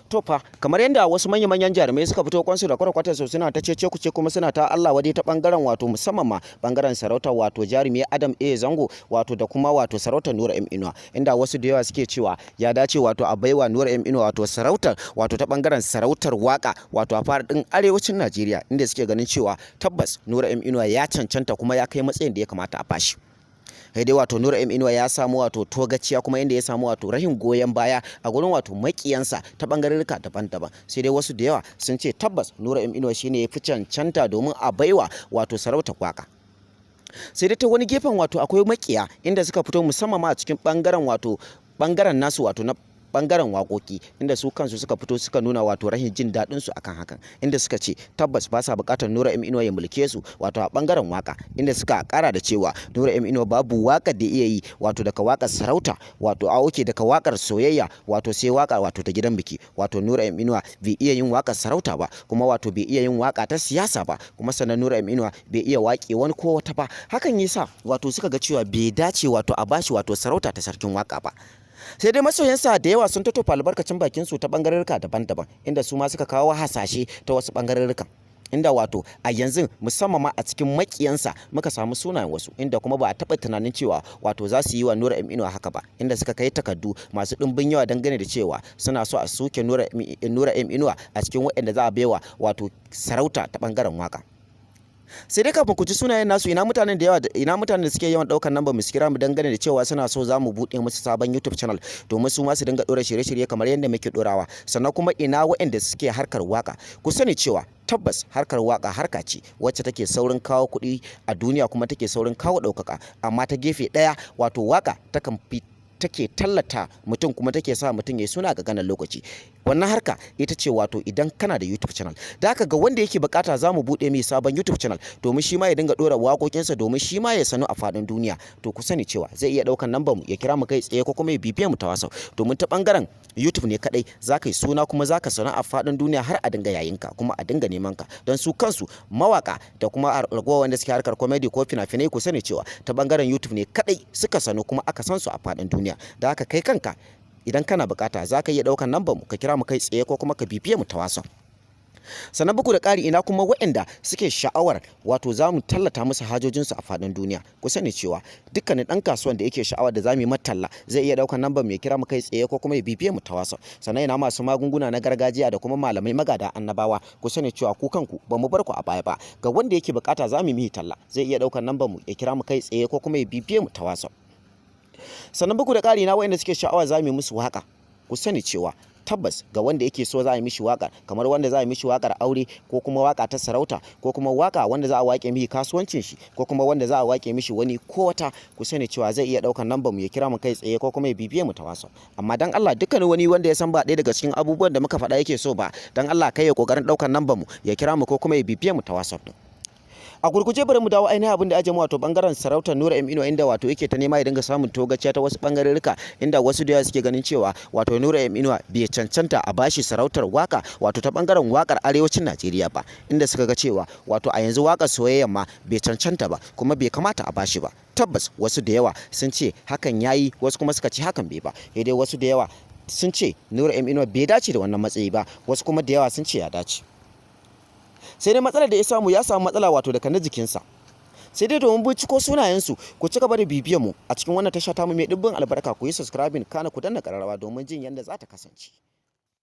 To fa, kamar yadda wasu manya-manyan jarumai suka fito kwansu da kwarkwatar su, suna ta cece kuce kuma suna ta Allah wadai ta bangaren, wato musamman ma bangaren sarautar wato jarumi Adam A Zango, wato da kuma wato sarautar Nura M Inuwa, inda wasu da yawa suke cewa ya dace wato a baiwa Nura M Inuwa wato sarautar, wato ta bangaren sarautar waka, wato a faɗin arewacin Najeriya, inda suke ganin cewa tabbas Nura M Inuwa ya cancanta kuma ya kai matsayin da ya kamata a bashi. Sai dai wato Nura M Inuwa ya samu wato togaciya, kuma inda ya samu wato rahin goyon baya a gurin wato makiyansa ta bangarorika daban-daban. Sai dai wasu da yawa sun ce tabbas Nura M Inuwa shine ya fi cancanta domin a baiwa wato sarautar waka. Sai dai ta wani gefen wato akwai makiya inda suka fito, musamman ma a cikin bangaren wato bangaren nasu, wato na bangaren waƙoƙi, inda su kansu suka fito suka nuna wato rahin jin daɗin su akan hakan, inda suka ce tabbas ba sa buƙatar Nura M Inuwa ya mulke su wato a bangaren waka, inda suka ƙara da cewa Nura M Inuwa babu waƙar da iya yi wato daga waƙar sarauta, wato a oke daga waƙar soyayya, wato sai waƙa wato ta gidan biki. Wato Nura M Inuwa bai iya yin waƙar sarauta ba, kuma wato bai iya yin waƙa ta siyasa ba, kuma sannan Nura M Inuwa bai iya waƙe wani ko wata ba. Hakan yasa wato suka ga cewa bai dace wato a bashi wato sarauta ta sarkin waƙa ba. Sai dai masoyansa da yawa sun tofa albarkacin bakin su ta bangarorika daban-daban, inda su ma suka kawo hasashe ta wasu bangarorika, inda wato a yanzu musamman ma a cikin makiyansa muka samu sunayen wasu, inda kuma ba a taɓa tunanin cewa wato za su yi wa Nura M Inuwa haka ba, inda suka kai takardu masu ɗimbin yawa dangane da cewa suna so a soke Nura M Inuwa a cikin waɗanda za a baiwa wato sarauta ta ɓangaren waka. Sai dai kafin ku ji sunayen nasu, ina mutanen da yawa, ina mutanen da suke yawan daukar namba mu kira mu dangane da cewa suna so za mu buɗe musu sabon YouTube channel domin su ma su dinga ɗora shirye-shirye kamar yadda muke ɗorawa? Sannan kuma ina waɗanda suke harkar waka? Ku sani cewa tabbas harkar waka harka ce wacce take saurin kawo kuɗi a duniya, kuma take saurin kawo ɗaukaka. Amma ta gefe ɗaya wato waka takan fi take tallata mutum, kuma take sa mutum ya suna ga ganin lokaci. Wannan harka ita ce wato idan kana da YouTube channel, da haka ga wanda yake bukata, za mu buɗe mai sabon YouTube channel domin shi ma ya dinga ɗora waƙoƙinsa, domin shi ma ya sanu a faɗin duniya. To ku sani cewa zai iya ɗaukan lambar mu ya kira mu kai tsaye, ko kuma ya bibiye mu ta WhatsApp, domin ta ɓangaren YouTube ne kadai za ka yi suna kuma za ka sanu a faɗin duniya, har a dinga yayinka kuma a dinga neman ka. Don su kansu mawaka da kuma ragowar wanda suke harkar comedy ko fina-finai, ku sani cewa ta ɓangaren YouTube ne kadai suka sanu kuma aka san su a faɗin duniya. Da haka kai kanka idan kana bukata, za ka iya ɗaukan lambar mu ka kira mu kai tsaye, ko kuma ka bibiye mu ta WhatsApp. Sannan bugu da ƙari, ina kuma waɗanda suke sha'awar wato za mu tallata musu hajojinsu a faɗin duniya? Ku sani cewa dukkanin ɗan kasuwan da yake sha'awar da za mu yi talla zai iya ɗaukar lambar mu ya kira mu kai tsaye, ko kuma ya bibiye mu ta WhatsApp. Sannan ina masu magunguna na gargajiya da kuma malamai magada annabawa? Ku sani cewa ku kanku ba mu bar ku a baya ba. Ga wanda yake bukata za mu yi talla, zai iya ɗaukar lambar mu ya kira mu kai tsaye, ko kuma ya bibiye mu ta WhatsApp. Sannan bugu da ƙari, na waɗanda suke sha'awa za mu yi musu waƙa? Ku sani cewa tabbas ga wanda yake so za a yi mishi waƙar, kamar wanda za a yi mishi waƙar aure, ko kuma waƙa ta sarauta, ko kuma waƙa wanda za a waƙe mishi kasuwancin shi, ko kuma wanda za a waƙe mishi wani ko wata, ku sani cewa zai iya ɗaukar lambar mu ya kira mu kai tsaye, ko kuma ya bibiye mu ta WhatsApp. Amma dan Allah, dukkanin wani wanda ya san ba ɗaya daga cikin abubuwan da muka faɗa yake so ba, dan Allah kai ya kokarin ɗaukar lambar mu ya kira mu, ko kuma ya bibiye mu ta WhatsApp din. A gurguje bari mu dawo ainihin abin da aje mu, wato bangaren sarautar Nura M Inuwa, inda wato yake ta nema ya dinga samun togaciya ta wasu bangarorika, inda wasu da yawa suke ganin cewa wato Nura M Inuwa bai cancanta a bashi sarautar waka wato ta bangaren wakar arewacin Najeriya ba, inda suka ga cewa wato a yanzu wakar soyayya ma bai cancanta ba, kuma bai kamata a bashi ba. Tabbas wasu da yawa sun ce hakan yayi, wasu kuma suka ce hakan bai ba. Sai dai wasu da yawa sun ce Nura M Inuwa bai dace da wannan matsayi ba, wasu kuma da yawa sun ce ya dace. Sai dai matsalar da ya samu, ya samu matsala wato daga na jikinsa. Sai dai domin binciko sunayensu, ku ci gaba da bibiyar mu a cikin wannan tasha tamu mai dimbin albarka. Ku yi subscribing, kana ku danna kararrawa domin jin yadda za ta kasance.